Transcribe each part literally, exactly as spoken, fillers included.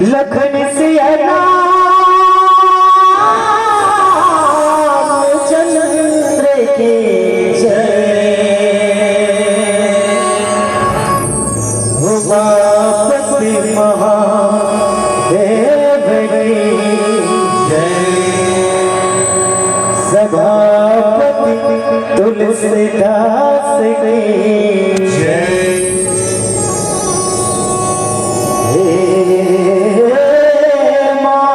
लखन सिया रामचंद्र की जय। उमापति महादेव की जय। सभापति तुलसीदास की जय। हे माँ,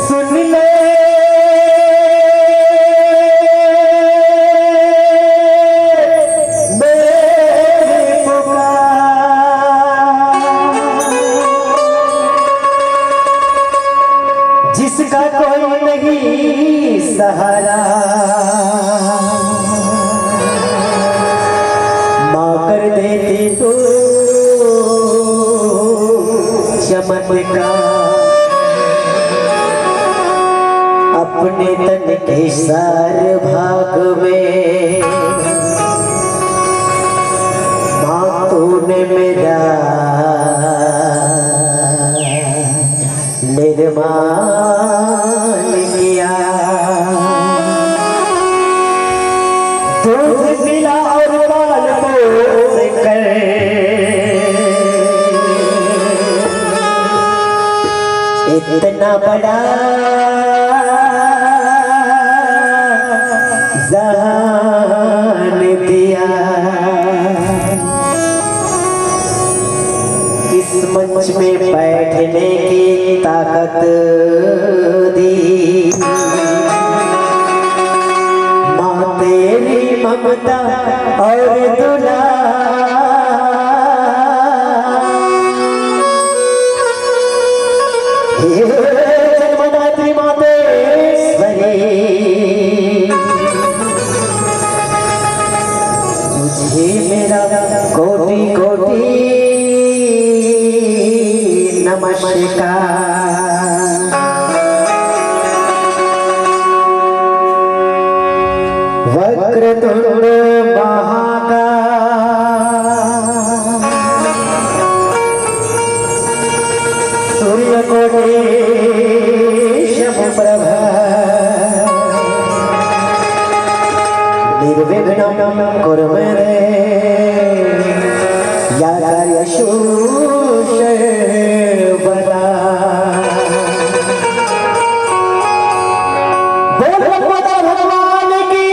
सुन ले मेरी पुकार। जिसका कोई नहीं सहारा, माँ कर देती तू चमत्कार। अपने तन के सार भाग में माँ तूने मेरा निर्माण किया। दूध पिला और पाल पोस कर इतना बड़ा जहान दिया। इस मंच में बैठने की ताकत दी माँ तेरी ममता और दुलार। हे जन्मदात्री मातेश्वरी, तुझे मेरा कोटि कोटि नमस्कार। वक्रतुंड महाकाय, सूर्यकोटि समप्रभ, निर्विघ्नं कुरु मे देव, या कार्येषु सर्वदा। बोल भगवत भगवान की।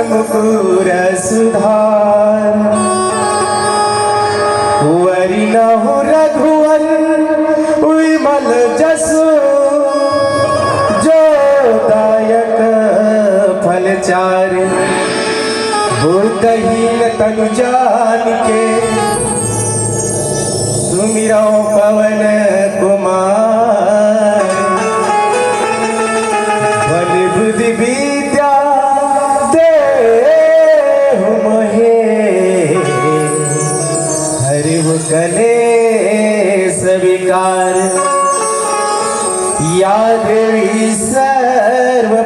मुकुर सुधार। वरि नहु रघुवर विमल जसु, जो दायक फल चारि। बुद्धिहीन तनु जानिके, सुमिरौं पवन कुमार। बल बुद्धि विद्या देहु मोहे, हरिव कलेस विकार। या देवी सर्वभूतेषु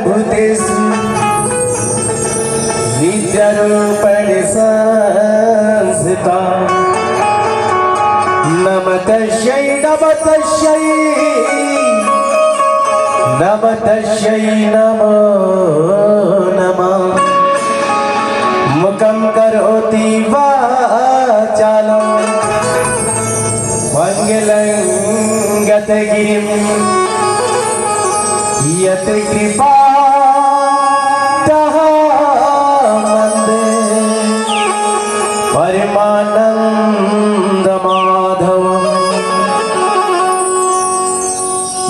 विद्यारूपेण संस्थिता। नमः तस्यै, नमः तस्यै, नमः तस्यै, नमो नमः। मुखं करोति वाचालं पंगुलंघितगिरिं। यत्कृपा तहं वंदे परमानंद माधव।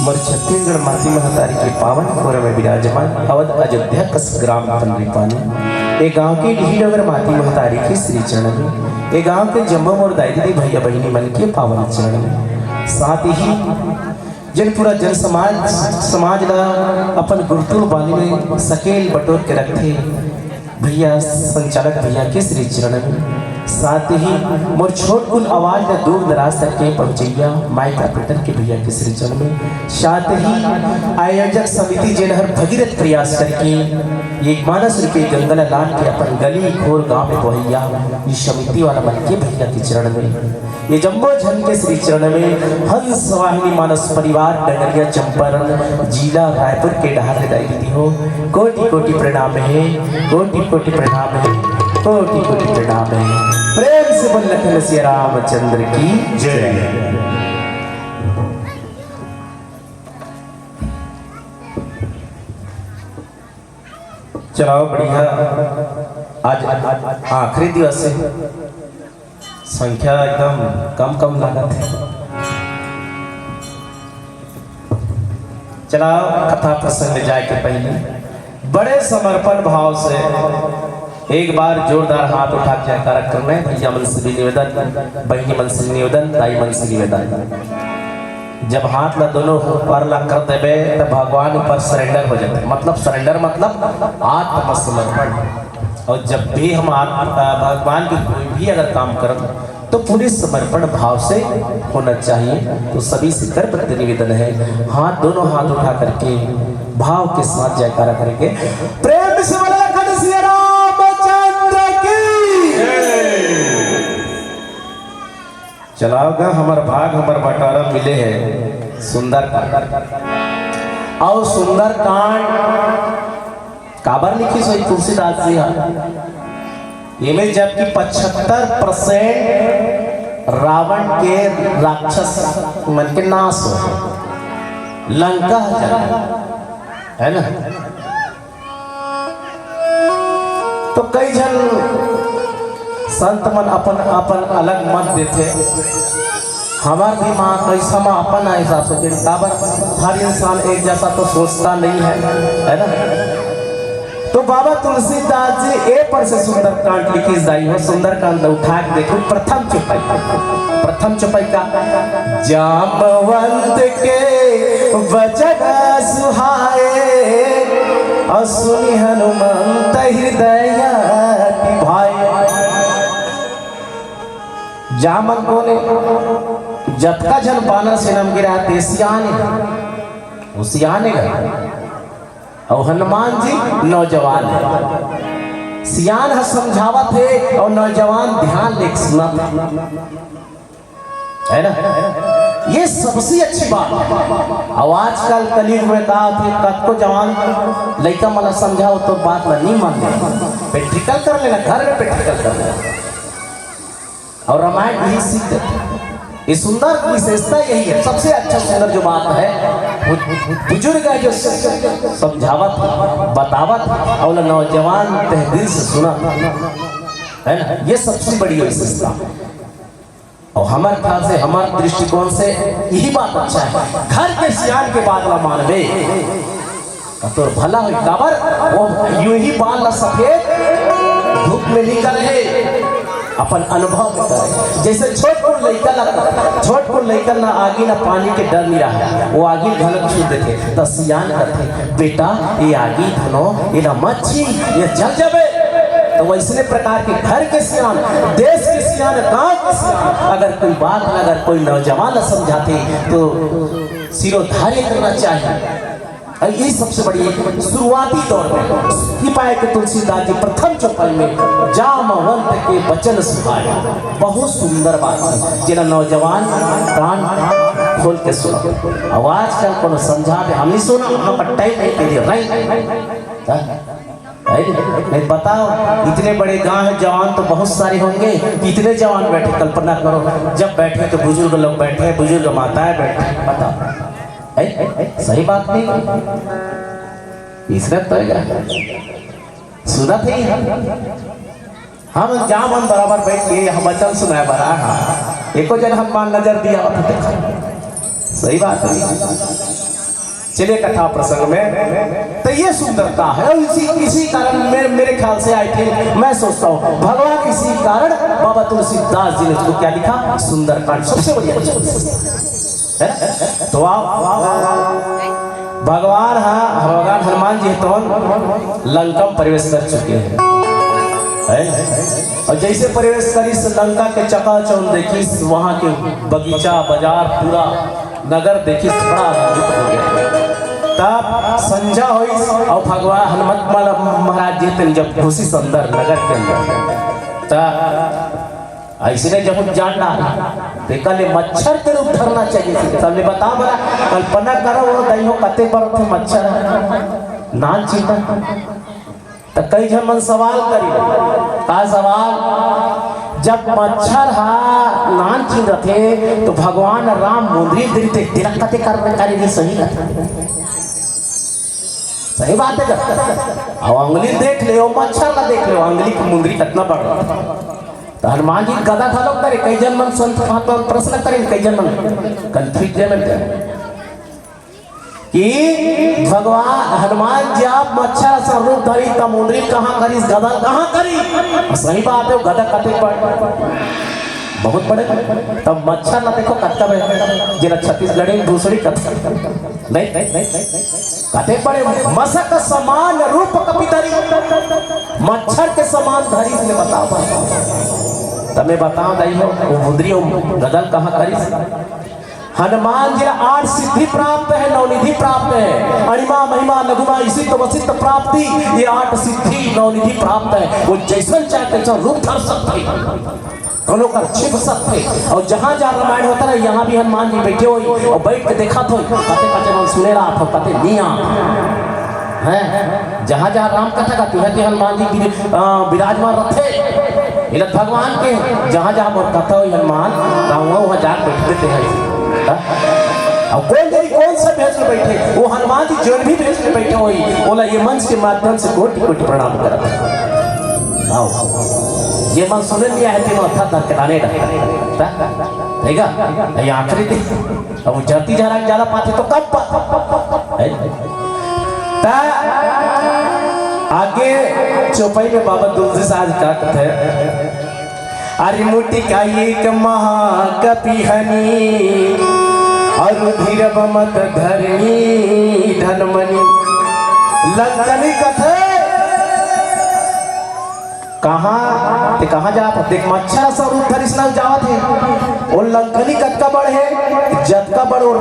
मोर छत्तीसगढ़ माटी महतारी के पावन खोरा में विराजमान अवध अयोध्या कस ग्राम पंडरी पानी, ए गांव के डीह डोंगर माटी महतारी के श्री चरण में, ए गांव के जम्मो मोर दाई दीदी भैया बहिनी मन के पावन चरण में, साथ ही जेन पूरा जन समाज, समाज ला अपन गुरतुर बानी में सकेल बटोर के रखथे भैया, संचालक भैया के श्री चरण में, साथ ही मोर छोट कुन आवाज ला दूर दराज तक के पहुंचैया माइक ऑपरेटर के भैया के श्री चरण में, साथ ही आयोजक समिति जेन हर भगीरथ प्रयास करके एक मानस रूपी गंगा ला लान के अपन गली खोर गांव में बोहैया, ये समिति वाला मन के भैया के चरण में, ये जम्मो झन के श्री चरण में हंस वाहिनी मानस परिवार डगरिया चंपारण जिला रायपुर के डहार ले दाई दीदी हो, कोटि कोटि प्रणाम हे, कोटि कोटि प्रणाम हे, कोटि कोटि प्रणाम हे। प्रेम से बोल लखन सिया रामचंद्र की जय। चलाओ, बढ़िया। आज, आज आखिरी दिवस हे, संख्या एकदम कम कम लागत हे। चलाओ, कथा प्रसंग में जाए के पहले बड़े समर्पण भाव से एक बार जोरदार हाथ उठा के जयकारा करना हे। भैया मन से भी निवेदन, बहिनी मन से निवेदन, दाई मन से निवेदन, जब हाथ ला दोनों ऊपर ला कर देबे, तब भगवान ऊपर सरेंडर हो जाते। मतलब सरेंडर मतलब आत्मसमर्पण। और जब भी हम आत्म, भगवान के कोई भी अगर काम करत, तो पूरे समर्पण भाव से होना चाहिए। तो सभी से कर प्रति निवेदन है, हाथ, दोनों हाथ उठा करके भाव के साथ जयकारा करेंगे। प्रेम से बोला लखन सिया रामचंद्र की। चलाओ गा, हमर भाग, हमर बंटवारा मिले हे सुंदरकांड। अउ सुंदरकांड काबर लिखिस होही तुलसीदास जी ह? एमे जबकि पचहत्तर परसेंट रावण के राक्षस मन के नाश हो, लंका जल, है ना? तो कई झन संत मन अपन, अपन अलग मत देथे। हमर दिमाग ऐसा म अपन ऐसा सोचे, काबर हर इंसान एक जैसा तो सोचता नहीं है, है ना? तो बाबा तुलसीदास जी ए पर से सुंदरकांड लिखिस दाई हो। सुंदरकांड उठा के देखो, प्रथम चौपाई, प्रथम चौपाई का, जामवंत के वचन सुहाए, अउ सुनि हनुमंत हृदय अति भाए। जामन कोन हे? जतका झन बानर सेना में गिरा ते सियान हे, वो सियान हे। अउ हनुमान जी नौजवान हे, सियान ह समझावत हे अउ नौजवान ध्यान ले सुनत हे, है ना? ये सबसे अच्छी बात। अउ आजकल कलयुग में का होथे, कतको जवान लइका मन ला समझाओ तो बात ला नहीं मानथे, practical कर लेना, घर में practical कर लेना। अउ रामायण यही सीख देथे। ये सुंदर विशेषता यही है, सबसे अच्छा सुंदर जो बात है, वो बुजुर्ग है जो समझावत, बतावत, और नौजवान तहे दिल से सुना, है ना? ये सबसे बड़ी विशेषता। और हमारे ख्याल से, हमारे दृष्टिकोण से यही बात अच्छा है। घर के सियान के बात ला मानबे, त तोर भला होई। काबर? वो यूं ही बाल ला सफेद धूप में नहीं करे, अपन अनुभव में करे। जैसे छोटकुन लइका ला, छोटकुन लइका ना आगी ना पानी के डर नहीं रहा, वो आगी घलक छू देथे, त सियान कथे, "बेटा, ये आगी धनो, ये ना मत छी, ये जल जाबे।" तो वैसने प्रकार के घर के सियान, देश के सियान, गांव के सियान, अगर कोई बात ला, अगर कोई नौजवान ला समझाथे, तो सिरोधार्य करना चाहिए। और ये सबसे बड़ी शुरुआती दौर में सिपाही के तुलसीदास जी प्रथम चौपाई में जामवंत के वचन सुहाए, बहुत सुंदर बात है। जेला नौजवान कान खोल के सुनो। अब आजकल कोनो समझा दे, हम नहीं सुना, हम पर टाइम नहीं दे रही। हाँ? है नहीं? नहीं, बताओ, इतने बड़े गांव है, जवान तो बहुत सारे होंगे, कितने जवान बैठे, कल्पना करो, जब बैठे तो बुजुर्ग लोग बैठे हैं, बुजुर्ग माताएं बैठे हैं, बताओ, है? है? सही बात नहीं? इसने तो है, सुना थे हम, हम जामन बराबर बैठ के हम वचन सुनाए बर आए हैं, एको जन हनुमान नजर दिया होता, देखो, सही बात है। चलिए कथा प्रसंग में, तो ये सुंदरता है। और इसी इसी कारण मेरे मेरे ख्याल से, आई थिंक, मैं सोचता हूँ, भगवान इसी कारण बाबा तुलसीदास जी ने उसको क्या लिखा, सुंदरकांड। सबसे बढ़िया चीज है ना? तो आप, भगवान हा भगवान हनुमान जी तो लंका में प्रवेश कर चुके हैं, है? और जैसे प्रवेश करिस, लंका के चकाचौंध देखिस, वहां के बगीचा, बाजार, पूरा नगर देखिस, बड़ा आनंदित हो गया। तब संझा होइस और भगवान हनुमत महाराज जी तेन जब घुसिस अंदर नगर के अंदर, तब ऐसे नहीं जब जान डाल, तेकर ले मच्छर के रूप धरना चाहिए। सबले बता बड़ा, कल्पना करो, वो दई हो कते बड़थे मच्छर, नान चिंता। त कई झन मन सवाल करी, का सवाल? जब मच्छर हा नान चिन रथे, तो भगवान राम मुंदरी दिल ते तिलक कते कर, करे भी सही कथे। सही बात है। अब उंगली देख ले, वो मच्छर ला देख ले, उंगली की मुंदरी कितना बड़ रहा। तो हनुमान जी गदा घलो करे, कई झन मन संत महात्मा प्रश्न करे, कई झन मन कंफ्यूज मन करे। कि भगवान हनुमान जी आप मच्छर असन रूप धरी, त मुंदरी कहाँ करिस, गदा कहाँ करिस? सही बात है, गदा कते बड़, बहुत बड़े। तब मच्छर ला देखो कतका बड़े, जेला छत्तीसगढ़ी में भूसड़ी कथे। नहीं, नहीं, नहीं, नहीं, नहीं। कते बड़े, मसक समान रूप कपि धरी, मच्छर के समान धरिस, बताओ। तमे बताओ दाई हो, वो मुंदरी, वो गदा ल कहाँ करिस? हनुमान जी ला आठ सिद्धि प्राप्त है, नौ निधि प्राप्त है, अणिमा महिमा लघुमा इसित वसित प्राप्ति, ये आठ सिद्धि नौ निधि प्राप्त है। वो जैसन चाहे तैसन रूप धर सकथे, कोनो कर छिप सकथे। और जहाँ जहाँ रामायण होता ना, यहाँ भी हनुमान जी बैठे होई और बैठ के देखत होई, कते कते मन सुने रहत हो, कते नहीं आ है। जहाँ जहाँ राम कथा का तिहा तिहा हनुमान जी विर-, अ, विराजमान रथे। मिलत भगवान के, जहाँ जहाँ मोर कथा होई हनुमान, तहाँ वहाँ वहाँ जाके बैठ देते हैं। हाँ? और कौन जानी कौन सा भेष में बैठे, वो हनुमान जी जोन भी भेष में बैठे होई, ओला ये मंच के माध्यम से कोटि कोटि प्रणाम करत हैं। आओ, ये मन सुने नहीं आए थे, वो हत्था धर के लाने डर। हाँ? ठीक है? ये आखिरी दिन। अब वो जाति जहाँ ज्यादा पाते तो कब पा-, है? ता आगे चौपाई में बाबा तुलसीदास का कथे, अरे मुटिका एक महाकपि हनी, और धीरब मत धरनी धन मनी। लंकनी कथे, कहाँ, ते कहाँ जात हे? देख, मच्छर असन रूप धरिस न जावत हे। ओ लंकनी कतका बड़ हे, जतका बड़ ओ,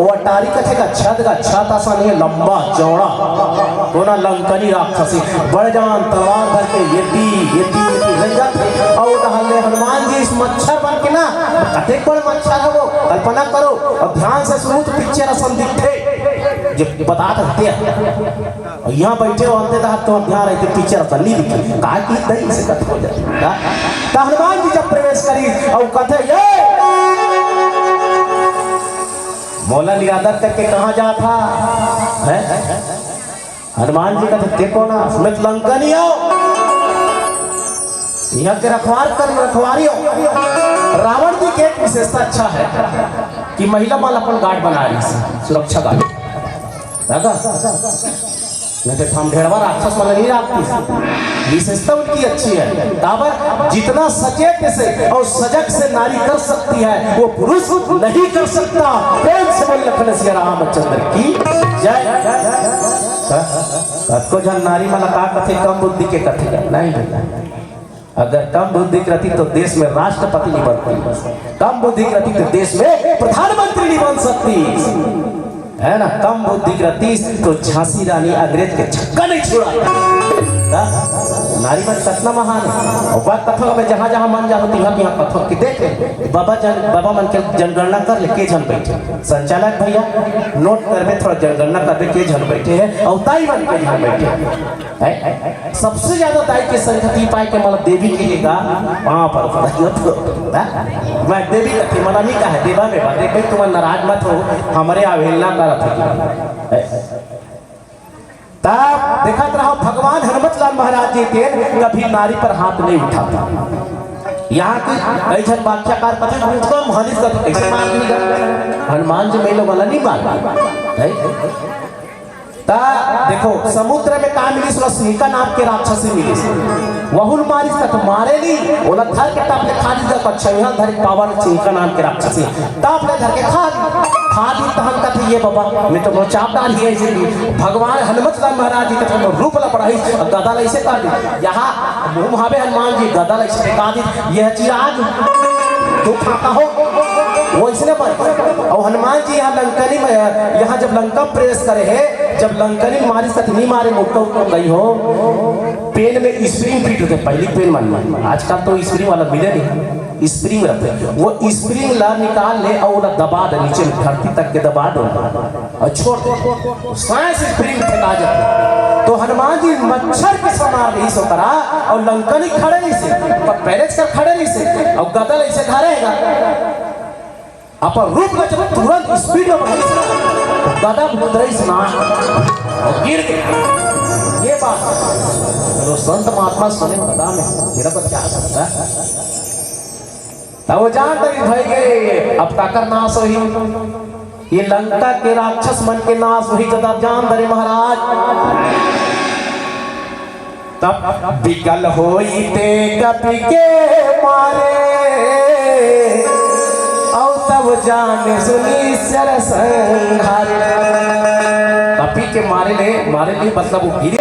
ओ अटारी कथे का छत का, छत असन हे, लंबा, चौड़ा। कोना लंकनी राक्षसी, बड़ जान तलवार धर के येती, येती, येती लग जात हे। अउ डहर ले हनुमान जी इस मच्छर बन के ना, कतेक बड़ मच्छर हे वो, कल्पना करो। अब ध्यान से सुनो तो पिक्चर असन दिखथे, जो बतात हे। अउ यहाँ बैठे हो, अंते तक तो ध्यान रहते, पिक्चर असन नहीं दिखे। का की दई से कत हो जाए। हाँ? तो हनुमान जी जब प्रवेश करी, अउ कथे, "ये, मोला निरादर करके कहाँ जात हा? हैं? हनुमान जी कथे, "देखो ना, मैं तो लंका नहीं आव। यहाँ के रखवार कर, रखवारी हो।" रावण जी के एक विशेषता अच्छा है कि महिला मन अपन गार्ड बना रही है, सुरक्षा गार्ड। दादा, नहीं तो हम ढेरवा राक्षस मन नहीं राखती। विशेषता उनकी अच्छी है। काबर, जितना सचेत से और सजग से नारी कर सकती है, वो पुरुष नहीं कर सकता। प्रेम से बोल लखन सिया रामचंद्र की जय। कतको झन नारी मन का कथे, कम बुद्धि के कथे, नहीं बेटा। अगर कम बुद्धि के रहती तो देश में राष्ट्रपति नहीं बनती, कम बुद्धि के रहती तो देश में प्रधानमंत्री नहीं बन सकती, है ना? कम बुद्धि के रहती तो झांसी रानी अंग्रेज के छक्का नहीं छुड़ा। हाँ? नारी मन कतना महान है। और बात कथक में जहाँ जहाँ मन जाओ, तिहाँ तिहाँ कथक कि देख, बाबा जन, बाबा मन के जनगणना कर ले, के झन बैठे। संचालक भैया, नोट करबे, थोड़ा जनगणना करबे, के झन बैठे हैं, और ताई मन के झन बैठे हैं। हैं? सबसे ज्यादा दाई के संगति पाए के मतलब देवी के हे गा, पाँव पर पड़त हो। हैं? मैं देवी कथी मला नहीं कहा, देवा में बा। देख भाई, तुम नाराज मत हो, हमरे अवहेलना करत हो। हैं? तब देखत रहो, भगवान हनुमत लाल महाराज जी के कभी नारी पर हाथ नहीं उठाता। यहाँ की कई झन व्याख्याकार कथे, "उठो, हम हनिस कथे, कैसे मार दी गा?" हनुमान जी में लोग वाला नहीं मार। हैं? ता देखो, समुद्र में का मिलिस, ओला सिंहिका नाम के राक्षसी मिलिस। वहुल मारिस त मारे ली, ओला धर के टप ले खा दी, जब अच्छा यहाँ धर पावर सिंहिका नाम के राक्षसी। टप ले धर के खा दी, खा दी तहन कथे, "ये बाबा, मैं तो नोचाप डाल ही ऐसे भी।" भगवान हनुमत लाल महाराज जी कथे, "रूप ला बढ़ाई, गदा ला ऐसे काट दी।" यहाँ मुँह भावे हनुमान जी, गदा ला ऐसे फेंका दी, "यह चिराग तू खाता हो।" वो इसने बन। और हनुमान जी यहाँ लंकनी में, यहाँ जब लंका प्रवेश करे है, जब लंकनी मारी सत नहीं मारे, मोटो उटो गई हो, पेन में स्प्रिंग फिट होते, पहली पेन मन में, आजकल तो स्प्रिंग वाला मिले नहीं, स्प्रिंग रहते, वो स्प्रिंग ला निकाल ले और ओला दबा दे नीचे में, धरती तक के दबा दो और छोड़ दे, साइंस स्प्रिंग फेंका जाते। तो हनुमान जी मच्छर के समान रही सो करा और लंकनी खड़े रही से, पर पैरेज कर खड़े रही से और गदल ऐसे खा रहेगा। अपन रूप में जब तुरंत स्पीड में बढ़ाइस ना, तो गदा मुद्राइस ना और गिर गया। ये बात, चलो, संत महात्मा सुने गदा में, मेरा पर क्या सकता है? तब वो जान तरी भाई गए, अब काकर नाश होही, ये लंका के राक्षस मन के नाश होही, गदा जान धरे महाराज। तब बिकल होई ते कपि के मारे, औ तब जान सुनीश्वर संहारे। कपि के मारे ले, मारे ले मतलब वो गिरी